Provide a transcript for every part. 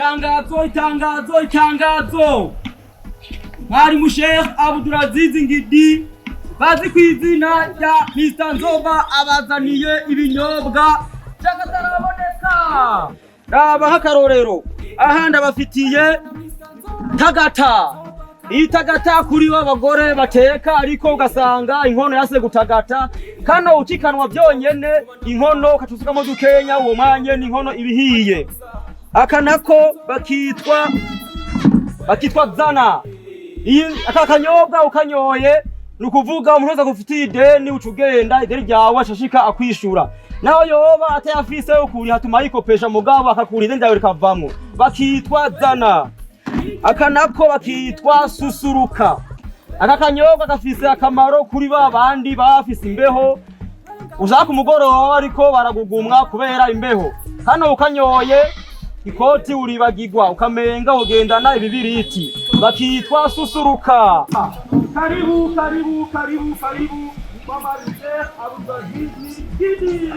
Tangazo, itangazo, itangazo! Mwarimu Sheikh Abdulaziz Ngidi bazi ku izina rya Mr Nzoba abazaniye ibinyobwa by'akataraboneka. Raba nk'akarorero aha, ndabafitiye tagata. Iyi tagata kuri b'abagore bateka, ariko ugasanga inkono yase gutagata. Kano ukikanwa byonyene, inkono ukacusukamo dukenya, uwo mwanya n'inkono ibihiye. Aka nako bakitwa zana. Iyi aka kanyobwa ukanyoye, ni ukuvuga umuntu wese agufitiye ideni, uca ugenda ideni ryawe ashashika akwishura, naho yoba atayafise yo kuriha, atuma yikopesha, mugabo akakura ideni ryawe rikavamwo. Bakitwa zana. Aka nako bakitwa susuruka. Aka kanyobwa gafise akamaro kuri ba bandi bafise imbeho, ushaka umugoroba ariko baragugumwa kubera imbeho. Hano ukanyoye, ikoti uribagirwa, ukamenga ugendana ibibiriti. Bakitwa susuruka. Karibu, karibu, karibu, karibu kwa Sheikh Abdulaziz Gidi.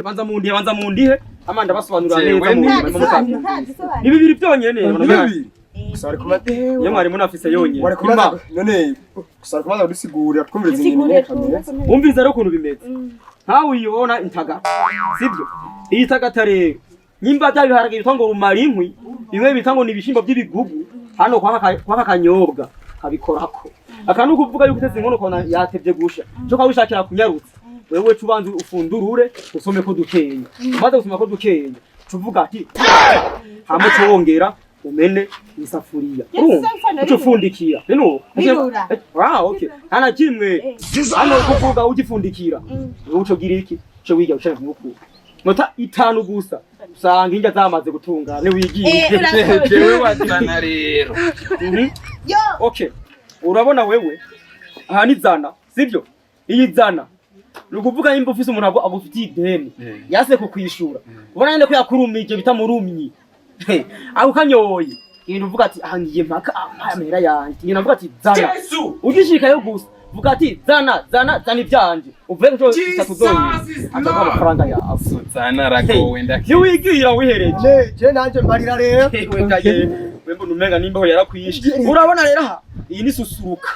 Banza mundihe, banza mundihe, ama ndabasobanurira neza. Mu ni bibiri byonyene. Iyo mwarimu nafise yonyene. None gusa wari kubanza kudusigurira, twumviriza ibintu nyene kameze. Wumviriza rero ukuntu bimeze. Nkawe uyibona intagata, sibyo? Iyi tagata rero, nyimba bya biharage bitwa ngo rumara inkwi, bimwe bita ngo ni ibishimbo by'ibigugu, hano kwaka kanyobwa kabikorako. Aka ni ukuvuga yuko uteze inkono ukabona yatevye gusha, cyo kwawishakira kunyarutsa, wewe ca ubanza ufundurure, usome ko dukenya. Umaze gusoma ko dukenya, uca uvuga ati hama uca wongera umene isafuriya, urumva, uca ufundikira rero. Birura. Ah, okay, nta na kimwe. Hano kuvuga ugifundikira, wewe uca ugira iki? Uca wiga uca nk'uku nota 5 gusa, usanga indya zamaze gutungana, niwigiye. Jewe wazana rero. Okay, urabona wewe aha ni zana, sibyo? Iyi zana ni ukuvuga nimba ufise umuntu agufitiye ideni yase kukwishura, ubona nyene ko yakurumije bita murumyi, ako kanyoye ibintu, uvuga ati aha ngiye mpaka ampaye amahera yanje. Ngenda mvuga ati zana, ugishikayo gusa vuga ati zana, zana, zana ivyanje, uvuye kuco bitatu zonyene ataguha amafaranga yawe. Zana ragowe ndaki. Ntiwigira wihereje. Je nanje mbarira rero. Wewe kaye, we mbona umenga nimba yarakwishe. Urabona rero aha, iyi ni susuruka.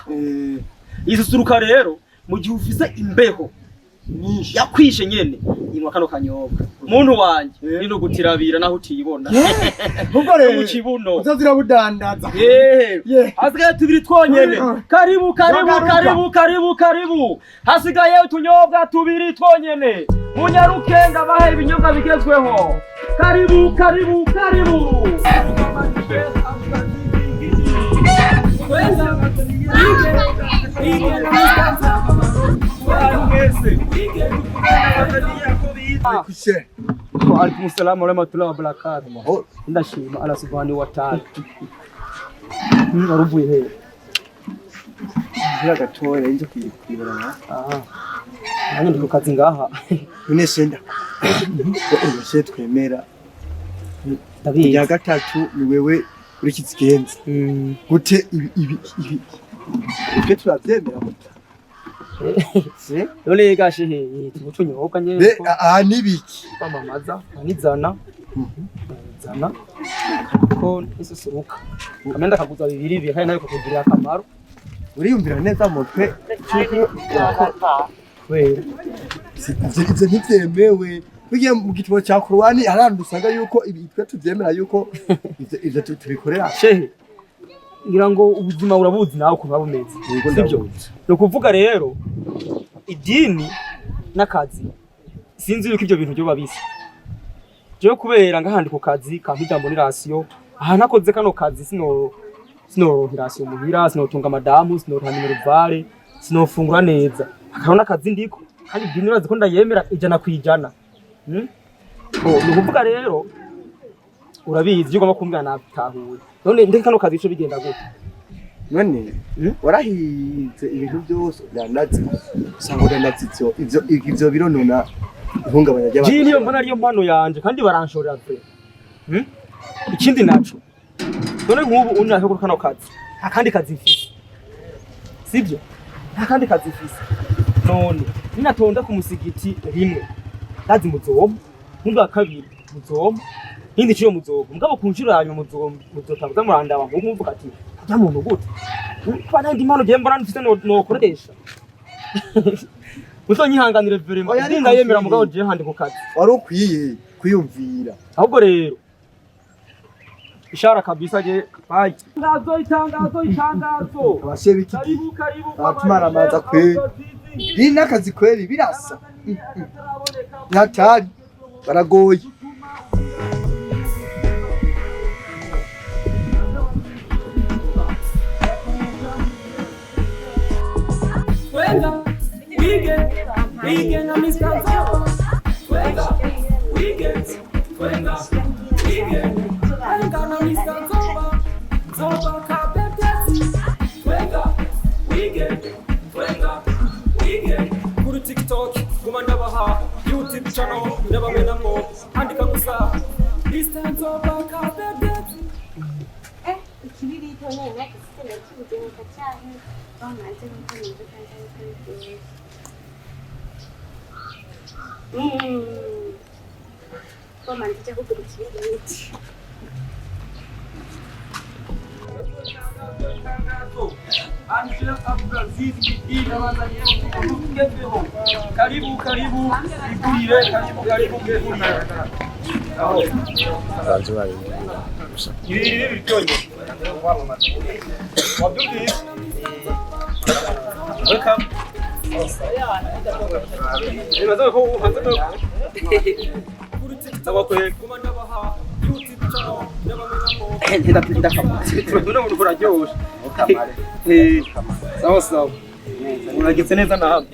Iyi susuruka rero, mu gihe ufise imbeho Nyinshi yakwishe nyene, inywa kano kanyobwa, muntu wanje, nino gutirabira naho utibona. Ubwo rero mu kibuno. Uzoza urabudandaza. Yeah. Hasigaye tubiri twonyene. Karibu, karibu, Garuka. karibu, karibu, karibu. Hasigaye utunyobwa tubiri twonyene. Munyaruke ndabahe ibinyobwa bigezweho. Karibu, karibu, karibu. Kushe. Wa alaikum salam wa rahmatullahi wa barakatuh. Ndashima Allah subhanahu wa ta'ala. Waruvuye he? Ngira gatoya nje kwibarana. Ah. Nanjye ndi ku kazi ngaha. None senda. Urashe twemera. Ndabizi. Irya gatatu ni wewe uri kizigenza. Gute ibi ibi ibi? Twe turavyemera gute? Se? None gashehe, tunyobwa nyene. Be aha nibiki? Kwamamaza nizana zana ko isusuruka kamenda kaguza bibiri bibiri, kandi nayo kakugirira akamaro. Uriyumvira neza mutwe cyuko Kubera ivyo ntivyemewe. Bigiye mu gitabo ca Korowani, hari ahantu usanga yuko ibi twe tuvyemera, yuko ivyo tubikorera. Shehe, ngira ngo ubuzima urabuzi nawe ukuntu buba bumeze, Yego, sibyo? Ndabuzi. Ni ukuvuga rero idini n'akazi, sinzi yuko ibyo bintu byo bisa. Jewe kubera ngahandi ku kazi kampa ijambo n'irasiyo, aha nakoze kano kazi sinoronka irasiyo muhira, sinotunga madamu, sinoronka minerval, sinofungura neza. Akaba n'akazi ndiko, kandi idini urazi ko ndayemera 100%. Oh, ni ukuvuga rero urabizi iyo ugomba kumbwira nabitahuye. None ndeke kano kazi, ico bigenda gute? None warahize ibintu byose udandaza, usanga udandaza ivyo bironona ihungabanya ry'abantu. Ji niyo mbona ariyo mpano yanje kandi baranshorera vre. Ikindi naco, none nk'ubu unashaka kuri kano kazi, nta kandi kazi mfise, sibyo? Nta kandi kazi mfise. None ninatonda ku musigiti rimwe, ndazi muzoma, nk'ubwa kabiri muzoma, nk'indi nshuro muzoma, mugabo ku nshuro ya nyuma muzoma muzotanguza murandaba nk'uko muvuga ati urya muntu gute? Kuba nta yindi mpano jewe mbona mfise nokoresha. Muzonyihanganire vraiment. Oya, ariko Ndayemera, mugabo jewe handi ku kazi. Wari ukwiye kwiyumvira. Ahubwo rero ishara kabisa je bayi. Itangazo, itangazo, itangazo! Abashe b'iki gihe Karibu, karibu! Abatumara kweli. Ni n'akazi kweli birasa ntihatari baragoye. Twenga, wige, wige na Mr. Zoba. Twenga, wige, twenga, wige, twenga na Mr. Zoba. Zoba kabebesi. Twenga, wige, twenga, wige. Kuri TikTok, guma ndabaha, YouTube channel, ndabamenamo, andika gusa. Mr. Zoba kabebesi. Ikibirito nyene ufite ndakibugenuka cyane bamaze gukora inzoka nziza. Bamaze cyo kugura ikibiriti. Karibu, karibu, igurire, karibu, karibu, mwigurire. Aho. Ibi biryoshye. Wabyumvise? Welcome. Bimaze ko uhanze ko Kuri TikTok, Ndabakwereka. guma ndabaha, YouTube channel, ndabamenamo. None umuntu uraryoshe. Eh, sawa sawa. Urageze neza na hano.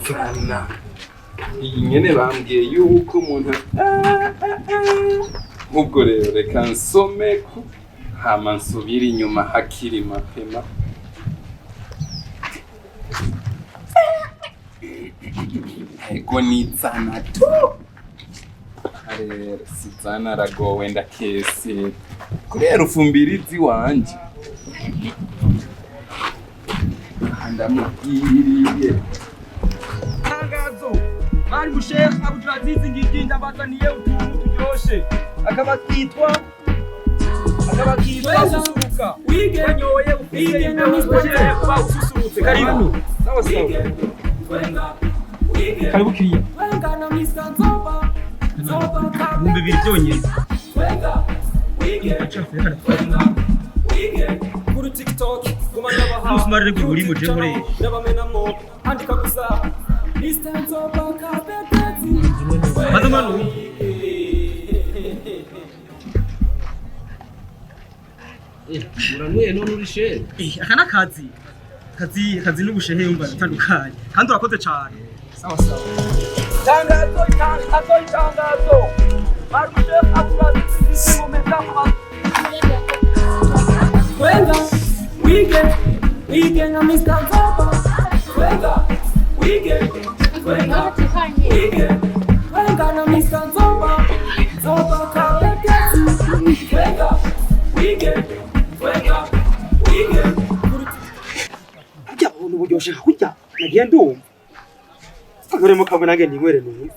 Zana iyi nyene bambwiye yuko umuntu nk'ubwo rero reka nsomeko hama nsubire inyuma hakiri mapema. Ego ni Zana tu. Rero si Zana aragowe ndakese kubera ufumbirizi wanje ndamubwiriye. Tangazo! Bari Musheikh Abdulaziz Ngigi ndabazaniye utuntu turyoshe. Akaba kitwa susuruka. Wige, Wanyoye ufise wige na Mr. Sheikh uba ususurutse. Karibu. Sawa sawa. Wige, twenga, wige. Karibu kiriya. Twenga na Mr. Zoba. Zoba 2000 byonyine. Twenga, wige, twenga, wige. Kuri TikTok, guma ndabaha. Umusumari rero uri mu je nkoresha. Ndabamenamo, andika gusa. Mr. Zoba kabebezi. Maze manu. Uranyweye none uri shere? Aka nakazi. Kazi n'ubushehe yumva bitandukanye. Kandi urakoze cyane. Sawa sawa. Tangazo, itangazo, itangazo! Bari Musheikh Abdulaziz Ngigi mumeza kuba Twenga, wige, wige na Mr. Zoba. Twenga, wige, twenga, wige, twenga na Mr. Zoba. Zoba kabebezi. Twenga, wige, twenga, wige. Kuri Kurya ubuntu buryoshe kurya nagiye ndumva nkoremo kamwe nange ninywere numve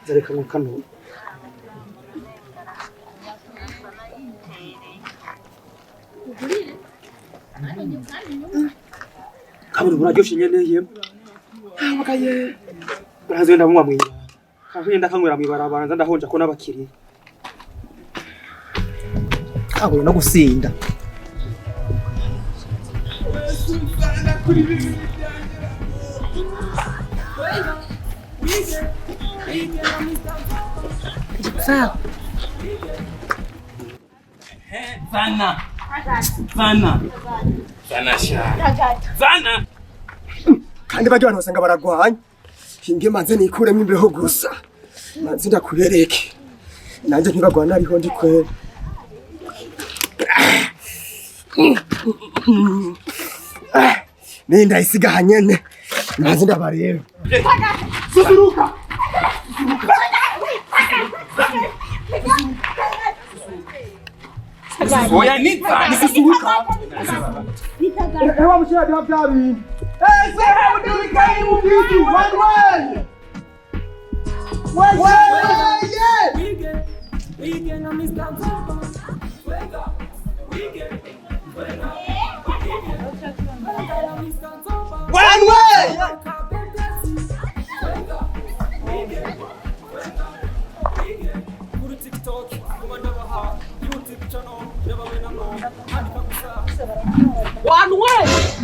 nzareka ngo kano. Kabone buraryoshe nyene yemwe abagaye urazi wenda munywa mwibara kandi ndakanywera mw'ibarabara nza ndahonja ko n'abakiriya kabone no gusinda. Zana. Zana. Zana sha. Zana. Kandi barya abantu basanga baragwanya. Hinge manze nikuremo imbeho gusa manze ndakubereke. Nanjye ntibagwana ariho ndi kwera. Ninda isiga nyene. Maze ndabareba. Susuruka. Oya nitsa. Susuruka. Ewa mshia bya bya bintu. Eh, sasa mdulika mu bitu. One way. Way. Yeah. Wige, wige na Mr. Nzoba. Twenga, wige, twenga, wige, twenga na Mr. Nzoba. One way. Kabendesi. Twenga, wige, twenga, wige. Kuri TikTok, ngoma ndabaha, YouTube channel, y'abamenamo, andika gusa. One way.